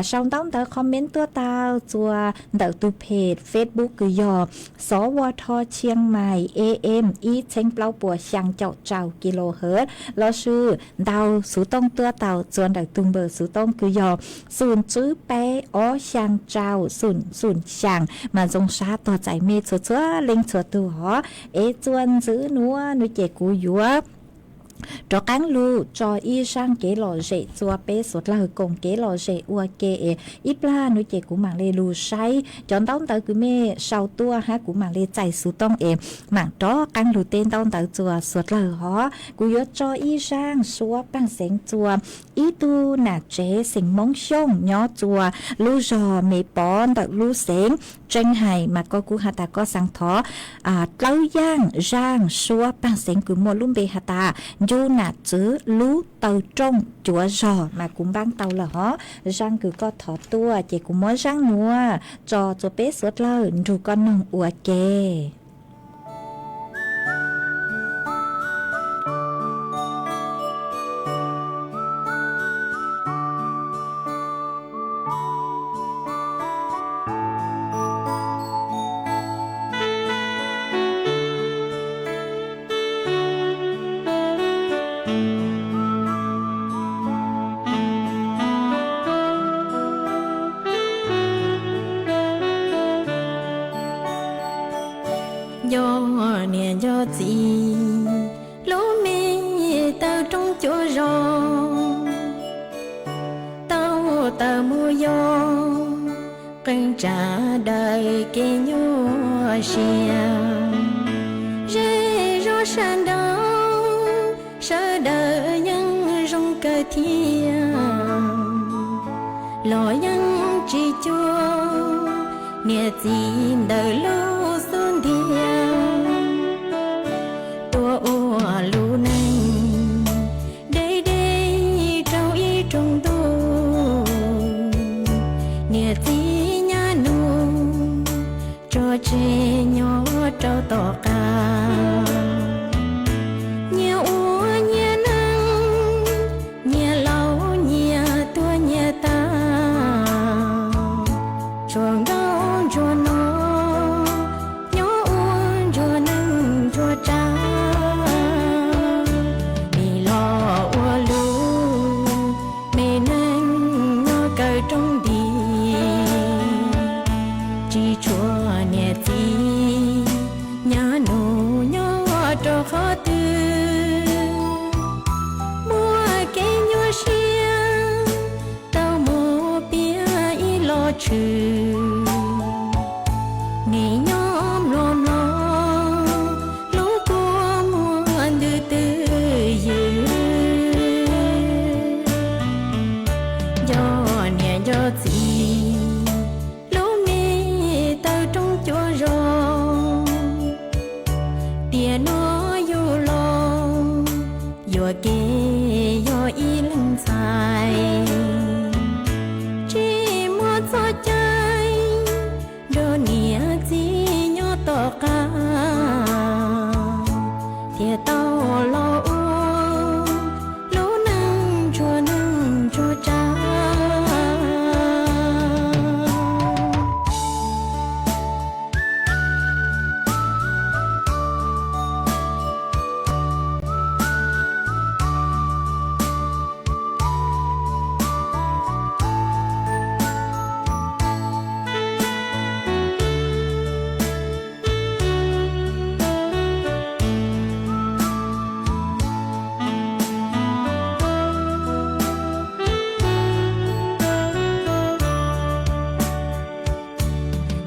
Sau ntaub ntawv comment tuaj tau txua ntawm tug phem Facebook kws yog Xov Ua Tho Tshiab Mais A M ib txheeb plaub puas xyaa caum rau kilohertz lossis ntau xuv tooj tuaj tau txua ntawm tug npawb xuv tooj kws yog xum tswb peb ob xyaa rau xum xum xyaa mas zoo sab tuag txais mej txhua txhua leej txhua tug hov. Es txua ntxwv nuav nuav ces kuv yuav rov qaab lug tso ib zaaj kev lom zem txua peb suav dlawg koom kev lom zem ua ke es ib plag nuav ces kuv maam le lug saib cov ntaub ntawv kws mej sau tuaj hab kuv maam le txais xuv tooj es maam rov qaab lug teb ntaub ntawv txua suav dlawg hov. Kuv yuav tso ib zaaj suab paaj xeev txua ib tug nam tsev xeem Moob Xyooj nyob txua lub zog Me Pov ntawm lub xeev Tseeb Hais mas koj kuj has tas koj xaav thov dlawb yaaj zaaj suab paaj xeev kws muaj lub npe has tas Ncu Nam Txwv Lub Taw Rooj Cuav Zog mas kuv npaab tau lawm hov. Zaaj kws koj thov tuaj ces kuv muab zaaj nuav tso txua peb suav dlawg nrug koj noog ua ke. Tawm mus yos qee tsa daws kev nyuaj siab, zej zos sab nraud sawv daws yeej zoo kawg thiab, los yeej tsis cuag niam txiv ntawm lub xub ntiag. Tuaj ua lub neej deb deb rau ib rooj ntuj, niam txiv nyab nus tso tseg nyob rau tom qab. Nyias ua nyias neej, nyias laus nyias tuag nyias tag, tsuas nkauj ntsuag no nyob ua ntsuag neej ntsuag tsav. Nim los ua lub me neej nyob kawg rooj nti, tsis tshuav niam txiv nyab nus nyob rau qhov twg. Muaj kev nyuaj siab tau mus piav ib los tshwm, nim nyob mlom mlom lub kua muag ntws twj ywm. Nco niam nco txiv lub me taw roob cuab zos, tiam no yug los yuam kev yog ib leeg ntxhais, tsis muaj txoj cai nrog niam txiv nyob tom qab, thiaj tau los ua lub neej ntsuag neej ntsuag tsav.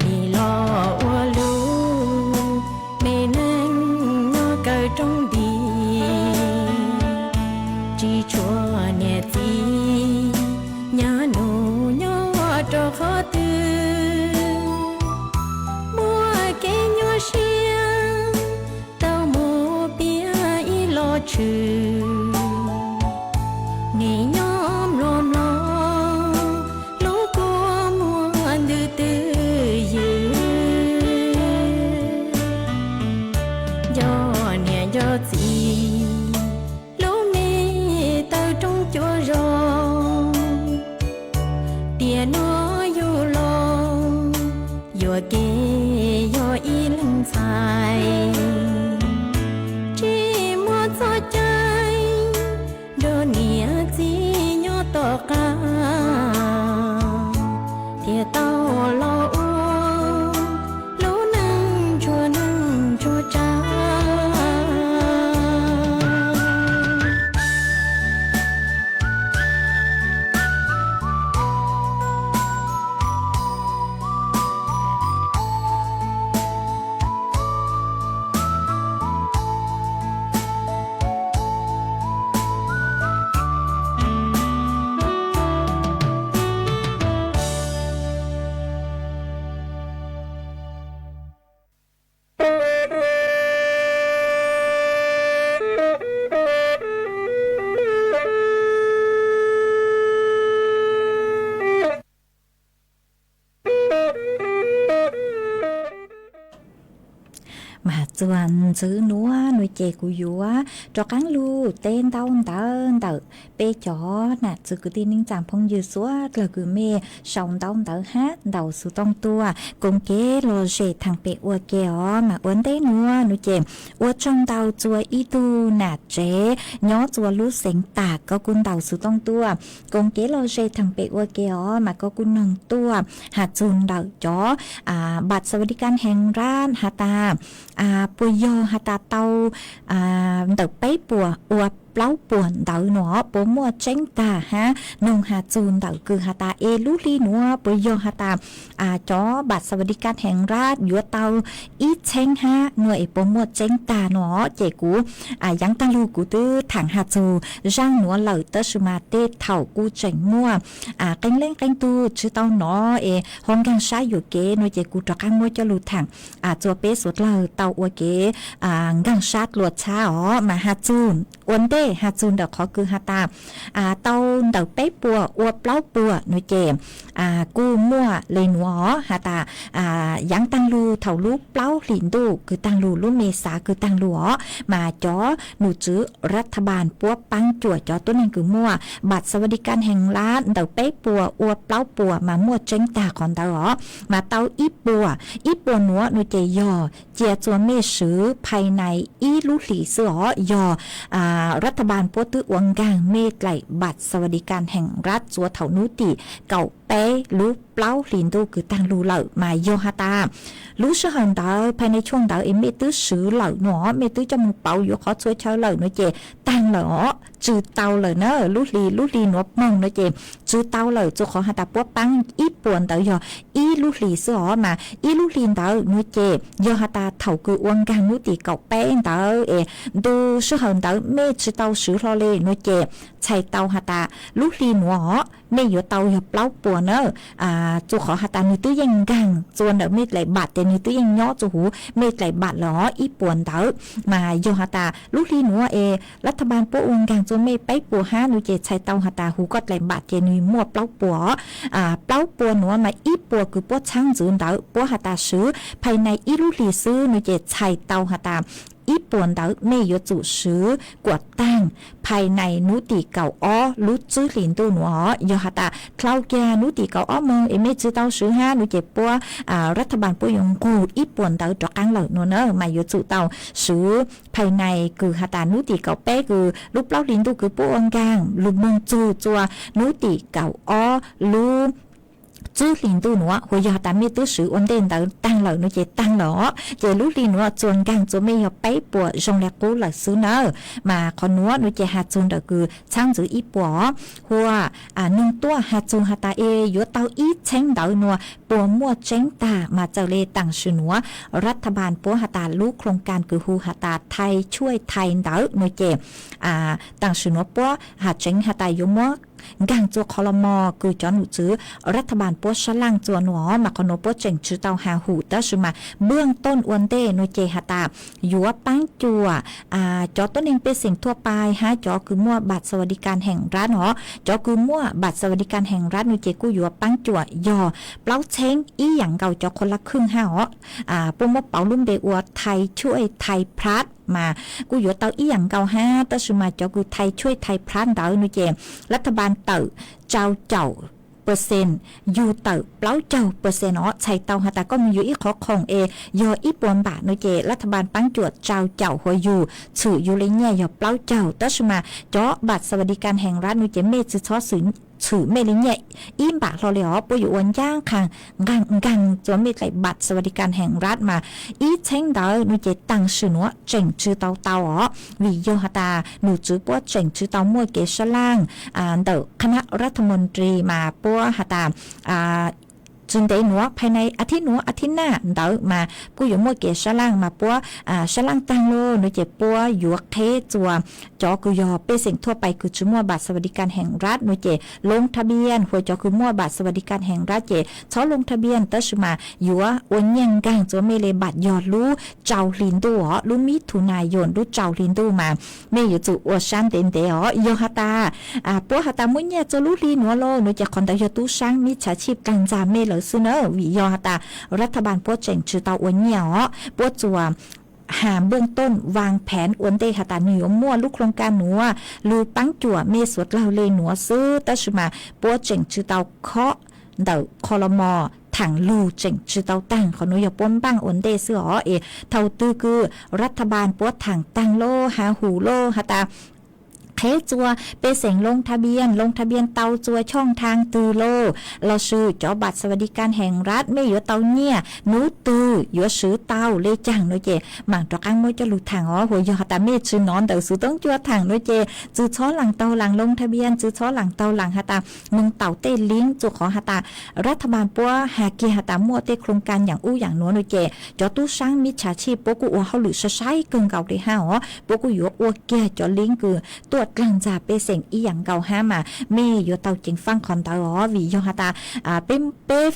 Nim los ua lub me neej nyob kawg rooj nti, tsis tshuav niam txiv nyab nus nyob rau qhov twg. Muaj kev nyuaj siab tau mus piav ib los tshwm, nim nyob mlom mlom lub kua muag ntws twj ywm. Nco niam nco txiv lub me taw roob cuab zos, tiam no yug los yuam kev yog ib leeg ntxhais, tsis muaj txoj cai nrog niam txiv nyob tom qab, thiaj tau los ua lub neej ntsuag neej ntsuag tsav. Mas txuas ntxwv nuav nuav ces kuv yuav rov qaab lug teb ntaub ntawv ntawm peb cov nam txiv kwv tij neej tsaa phooj ywg suav dlawg kws mej sau ntaub ntawv hab ntaus xuv tooj tuaj koom kev lom zem thaam pem ua ke os. Mas ua ntej nuav nuav ces ua tsaug ntau txua ib tug nam tsev nyob txua lub xeev tas koj kuj ntaus xuv tooj tuaj koom kev lom zem thaam pem ua ke os. Mas koj kuj noog tuaj has txug ntawm cov npam xav di kab heev rab has tas puas yog has tas tau ntawm peb puas ua plaub puas ntawd no puas muaj tseeb tag hab noog has txug ntawm kws has tas es lub hli nuav puas yog has tas cov บัตรสวัสดิการแห่งรัฐ yuav tau ib txheeb hab nuav es puas muaj tseeb tag no. Ces kuv yaav taag lug kuv twb thaam has txug zaaj nuav lawm tab sis mas tej thaum kuj tseem muaj qee leej qee tug tsi tau nov es ho nkaag sab yuam kev no ces kuv rov qaab muab coj lug thaam txug peb suav dlawg tau ua kev nkaag sab dlua tshab os. Mas has txug ua ntej has txug ntawm qhov kws has tas tau ntawm peb puas ua plaub puas no ces kuj muaj le nuav os has tas yaav taag lug thaum lub plaub hlis ntuj kws taag lug, lub me xav kws taag lug os, mas cov num tswv รัฐบาล puab paab cuam cov tuab neeg kws muaj บัตรสวัสดิการแห่งรัฐ ntawm peb puas ua plaub puas mas muaj tseeb tag qhov ntawd os. Mas tau ib puas, ib puas nuav no ces yog cia txua mej swv ภายใน ib lub hlis xwb os, yog รัฐบาล puab twb ua nkaag mej dlaim บัตรสวัสดิการแห่งรัฐ txua thaum nub tim kaum peb lub plaub hlis ntuj kws taag lug lawm. Mas yog has tas lub sij hawm ntawd ภายใน ช่วง ntawd es mej twb swv lawm no, mej twb coj moog pauv yuav qhov txhua chaw lawm no ces taag lawm os, tsw tau lawm na. Lub hli, lub hli nuav moog no ces tsw tau lawm, txua qhov has tas puab paab ib puas ntawd yog ib lub hlis xwb os. Mas ib lub hli ntawd no ces yog has tas thaum kws ua nkaag nub tim kaum peb ntawd es ntu sij hawm ntawd mej tsi tau swv hlo le no ces txhais tau has tas lub hli nuav os mej yuav tau yog plaub puas na. Txua qhov has tas nwg twb yeej nkaag txua ntawm mej dlaim บัตร ces nwg twb yeej nyob txua huv mej dlaim บัตร lawm os, ib puas ntawd. Mas yog has tas lub hli nuav es รัฐบาล puab ua nkaag txua mej peb puas hab no ces txhais tau has tas huv koj dlaim บัตร ces nwg muaj plaub puas. Plaub puas nuav mas ib puas kws puab txhaab ntxwv ntawd puab has tas swv ภายใน ib lub hlis xwb no ces txhais tau has tas ib puas ntawd mej yuav tsum swv kuas taag ภายใน nub tim kaum ob lub tswb hlis ntuj nuav os. Yog has tas dlhau kiag nub tim kaum ob moog es mej tsi tau swv hab no ces puab รัฐบาล puab yuav nqug ib puas ntawd rov qaab lawm no na. Mas yuav tsum tau swv ภายใน kws has tas nub tim kaum peb kws lub plaub hlis ntuj kws puab ua nkaag lug moog txug txua nub tim kaum ob lub tswb hlis ntuj nuav. Huv yog has tas mej twb swv ua ntej ntawd taag lawm no ces taag lawm os, ces lub hli nuav txua nkaag txua mej yog peb puas zoo le qub lawm xwb na. Mas qhov nuav no ces has txug ntawm kws txhaab ntxwv ib puas os. Huv noog tuaj has txug has tas es yuav tau ib txheeb ntawd nuav puas muaj tseeb tag? Mas txawm le taam sim nuav รัฐบาล puab has tas lub โครงการ kws hu has tas ไทยช่วยไทย ntawd no ces taam sim nuav puab has tseev has tas yuav muab nkaag txua ครม. kws cov num tswv รัฐบาล puab sab laaj txua nuav, mas qhov nuav puab tseem tsi tau has hum tab sis mas เบื้องต้น ua ntej no ces has tas yuav paab cuam cov tuab neeg pej xeem ทั่วไป hab cov kws muaj บัตรสวัสดิการแห่งรัฐ os. Cov kws muaj บัตรสวัสดิการแห่งรัฐ no ces kuj yuav paab cuam yog plaub txheeb ib yaam nkaus cov คนละครึ่ง hab os. Puab muab pauv lub npe ua ไทยช่วยไทยพลัส mas kuj yuav tau ib yaam nkaus hab tab sis mas cov kws ไทยช่วยไทยพลัส ntawd no ces รัฐบาล tawm rau caum percent, yug tawm plaub caug percent os. Txhais tau has tas koj moog yuav ib qhov khoom es yog ib puas npam no ces รัฐบาล paab cuam rau caum hov yug txhwm yug le nyiaj yog plaub caug tab sis mas cov บัตรสวัสดิการแห่งรัฐ no ces mej tsi txhob txhwm mej le nyiaj ib npam hlo le os. Puab yuav ua ncaaj qha nkaag txua mej dlaim บัตรสวัสดิการแห่งรัฐ mas ib txheeb ntawd no ces taam sim nuav tseem tsi tau tau os, vim yog has tas num tswv puab tseem tsi tau muaj kev sab laaj ntawm คณะรัฐมนตรี mas puab has tas tsi ntev nuav ภายใน อาทิตย์ nuav อาทิตย์ หน้า ntawd mas kuj yuav muaj kev sab laaj mas puab sab laaj taag lug no ces puab yuav qheb txua cov kws yog pej xeem ทั่วไป kws tsi muaj บัตรสวัสดิการแห่งรัฐ no ces ลงทะเบียน hov cov kws muaj บัตรสวัสดิการแห่งรัฐ ces txhob ลงทะเบียน tab sis mas yuav ua nyiaj nkaag txua mej le บัตร yog lub rau hli ntuj os, lub มิถุนายน lub rau hli ntuj mas mej yuav tsum ua sab ntev ntev os. Yog has tas puab has tas muaj nyiaj txua lub hli nuav lawm no ces qhov ntawd yog tub saab มิจฉาชีพ dlaag ntxag mej lawm xwb na, vim yog has tas รัฐบาล puab tseem tsi tau ua nyiaj os. Puab txua has เบื้องต้น วางแผน ua ntej has tas nwg yuav muaj lub โครงการ nuav lug paab cuam mej suav dlawg le nuav xwb tab sis mas puab tseem tsi tau khob ntawm ครม. thaam lug tseem tsi tau taag, qhov nuav yog puab npaaj ua ntej xwb os. Es thaum twg kws รัฐบาล puab thaam taag lawm has hum lawm has tas Qheb txua pej xeem loo tha bian, loo tha bian tau txua choj thaj twg lauj, los sis cov bat xas vas dis kas hees ras mej yuav tau nyiaj hnub twg, yuav swv tau le caag no ces maam rov qaab muab coj lug thaam os. Huas yog has tas mej tsi nov ntawm xwv toob cua thaam no ces tsi txhob laam taug laam loo tha bian, tsi txhob laam taug laam has tas moog taus tej link txua qhov has tas rab tha bas puab has kiag has tas muaj tej khoo kaan yaam ub yaam nuav no ces cov tub saab mib tshaj chij puab kuj ua hauj lwm sai sai kawg nkaus le hab os. Puab kuj yuav ua kiag cov link kws tuaj dlaag ntxag pej xeem ib yaam nkaus hab mas mej yuav tau ceev faaj qhov ntawd os. Vim yog has tas peb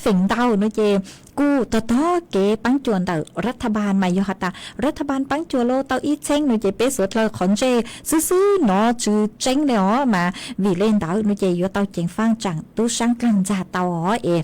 feem ntau no ces kuj tog tog kev paab cuam ntawm rab tha bas mas yog has tas rab tha bas paab cuam lauj tau ib txheeb no ces peb suav dlawg qhov ntsej xwb xwb nov tsi tseeb le os mas vim le ntawd no ces yuav tau ceev faaj tsaam tub saab dlaag ntxag tau os es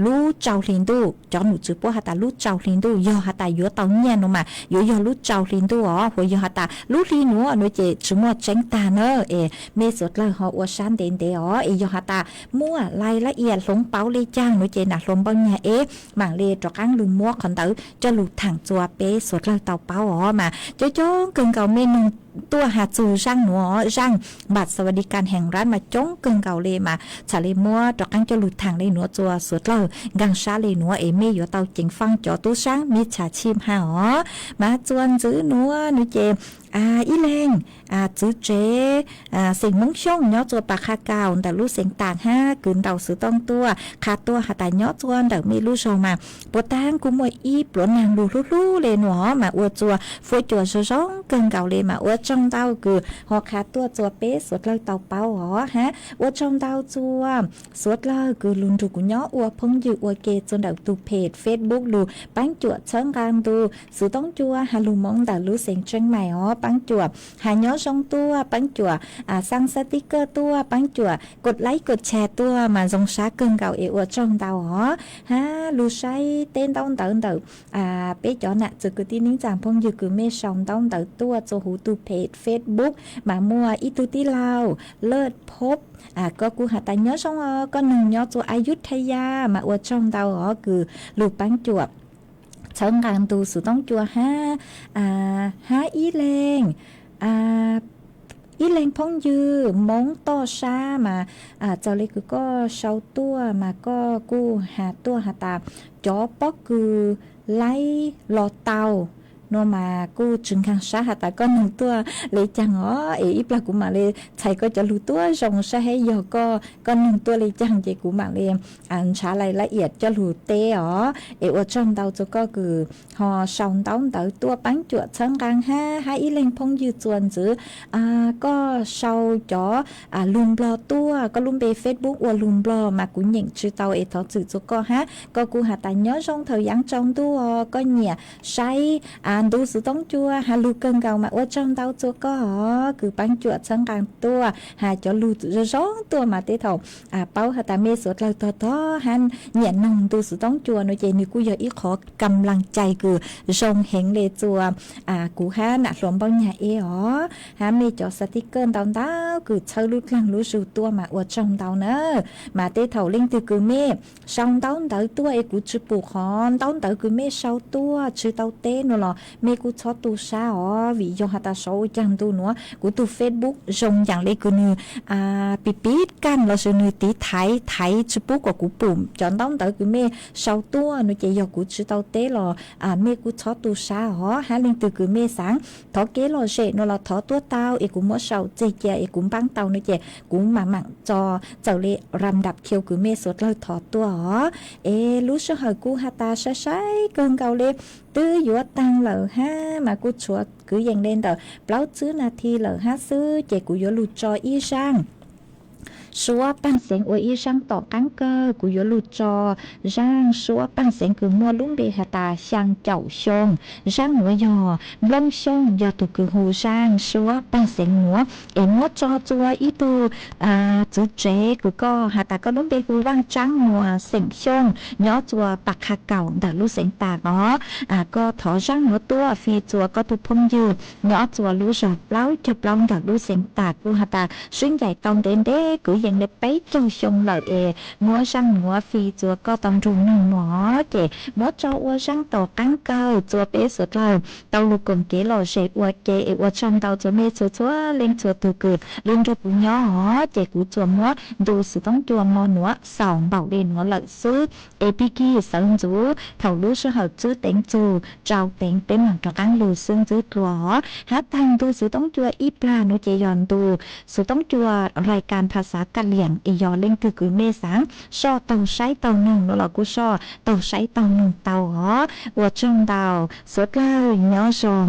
lub tsau hli ntuj, cov num tswv puab has tas lub tsau hli ntuj yog has tas yuav tau nyiaj no mas yuav yog lub tsau hli ntuj os. Huas yog has tas lub hli nuav no ces tsi muaj tseeb tag na es mej suav dlawg ho ua sab ntev ntev os. Es yog has tas muaj lais lab iam hloov pauv le caag no ces nam hluas npauj nyag eb maam le rov qaab lug muab qhov ntawd coj lug thaam txua peb suav dlawg tau paub os. Mas coob coob kawg nkaus mej noog tuaj has txug zaaj nuav, zaaj bat xas vas dis kas hees ras mas coob kawg nkaus le mas txhad le muab rov qaab coj lug thaam le nuav txua suav dlawg nkaag sab le nuav es mej yuav tau ceev faaj cov tub saab mib tshaj chij hab os. Mas txua ntxiv nuav no ces ib leeg txwv tsev xeem Moob Xyooj nyob txua Pas Qha Kaus ntawm lub xeev Taas hab kws ntaus xwv tooj tuaj qha tuaj has tas nyob txua ntawm mej lub zog mas puas taag kuj muaj ib pluav naag lug hlub hlub le nuav mas ua txua fuab cua zoo zoo kawg nkaus le mas ua tsaug ntau kws ho qha tuaj txua peb suav dlawg tau paub os hab ua tsaug ntau txua suav dlawg kws lug nrug kuv nyob ua phooj ywg ua ke txua ntawm tug peg Facebook lug paab cuam txhawb nqaa ntu xwv tooj cua has lug moov ntawm lub xeev Tseeb Mais os. Paab cuam has nyob zoo tuaj, paab cuam xaa xab tib kawj tuaj, paab cuam kod laib kod chais tuaj mas zoo sab kawg nkaus es ua tsaug ntau os. Hab lug saib teb ntaub ntawv ntawm peb cov nam txwv kwv tij neej tsaa phooj ywg kws mej sau ntaub ntawv tuaj txua huv tug peg Facebook mas muaj ib tug tij laug Laj Phob, koj kuj has tas nyob zoo os, koj nug nyob txua Ayutthaya mas ua tsaug ntau os kws lug paab cuam txhawb nqaa ntu xwv tooj cua hab, hab ib leeg ib leeg phooj ywg Moob Toj Sab mas txawm le kws koj sau tuaj mas koj kuj has tuaj has tas cov pob kws laib los tau no mas kuj tsi nkaag sab has tas koj nug tuaj le caag os. Es ib plag kuv maam le txhais koj cov lug tuab zoo saib hab yog koj, koj nug tuaj le caag ces kuv maam le nrhav lais lab iam coj lug teb os. Es ua tsaug ntau txua koj kws ho sau ntaub ntawv tuaj paab cuam txhawb nqaa hab, hab ib leeg phooj ywg txua ntxiv koj sau cov lug Nplog tuaj, koj lub npe Facebook ua lug Nplog mas kuv nyeem tsi tau es thov txim txua koj hab. Koj kuj has tas nyob zoo thaum yaav tsaus ntuj os, koj nyiam saib ntu xwv tooj cua has lug kawg nkaus mas ua tsaug ntau txua koj os kws paab cuam txhawb nqaa tuaj has cov lug zoo zoo tuaj mas tej thaum paub has tas mej suav dlawg tog tog hab nyiam noog ntu xwv tooj cua no ces nwg kuj yog ib qhov kam laas cai kws zoo heev le txua kuv hab nam hluas npauj nyag eb os. Hab mej cov xaa tib kawj ntau ntau kws txhawb lub dlaag lub zug tuaj mas ua tsaug ntau na. Mas tej thaum leej twg kws mej sau ntaub ntawv tuaj es kuv tsi pum qhov ntaub ntawv kws mej sau tuaj tsi tau teb no los mej kuj txhob tu sab os, vim yog has tas sav ua caag ntu nuav kuv tug Facebook zoo yaam le kws nwg pib pib kaj lossis nwg tiv thaiv thaiv tsi pub kom kuv pum cov ntaub ntawv kws mej sau tuaj no ces yog kuv tsi tau teb los mej kuj txhob tu sab os. Hab leej twg kws mej xaav thov kev lom zem no los thov tuaj tau es kuv muab sau txeg cia es kuv npaab tau no ces kuv maam maam tso txawm le ram dam khiu kws mej suav dlawg thov tuaj os. Es lub sij hawm kuj has tas sai sai kawg nkaus le twb yuav taag lawm hab mas kuj tshuav kwv yees le ntawm plaub tsib nas this lawm hab xwb ces kuv yuav lug tso ib zaaj suab paag xeev ua ib zaaj tom qaab kawg. Kuv yuav lug tso zaaj suab paag xeev kws muaj lub npe has tas xyaa caum xyoo. Zaaj nuav yog Nplooj Xyooj yog tug kws hu zaaj suab paag xeev nuav es muab tso txua ib tug txwv tsev kws koj has tas koj lub npe hu Vaaj Tsaab Muas xeem Xyooj nyob txua Pas Qha Kaus ntawm lub xeev Taas os. Koj thov zaaj nuav tuaj fij txua koj tug phooj ywg nyob txua lub zog plaub caug plaub ntawm lub xeev Taas kuj has tas swb ncaim tau ntev ntev kwv Ces nws peb caug xyoo lawm es muab zaaj muab fij txua koj tau nrug neeg mog, ces muab tso ua zaaj tom qaab kawg txua peb suav dlawg tau lug koom kev lom zem ua ke es ua tsaug ntau txua mej txhua txhua leej txhua tug kws lug nrug kuv nyob os. Ces kuv tsuas muab ntu Xwm Toob Cua mo nuav xaus npaum le nuav lawm xwb, es pig kig sawv ntxuv thaum lub sij hawm txwb teev txug rau teev peb moos rov qaab lug xwb ntxwb dlua os. Hab taag ntu Xwm Toob Cua ib plag nuav ces yog ntu Xwm Toob Cua lais kas phas xav Kas Liam es yog leej twg kws mej xaav soj taug saib taug noog nuav los kuj soj taug saib taug noog tau os. Ua tsaug ntau, suav dlawg nyob zoo.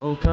Ok,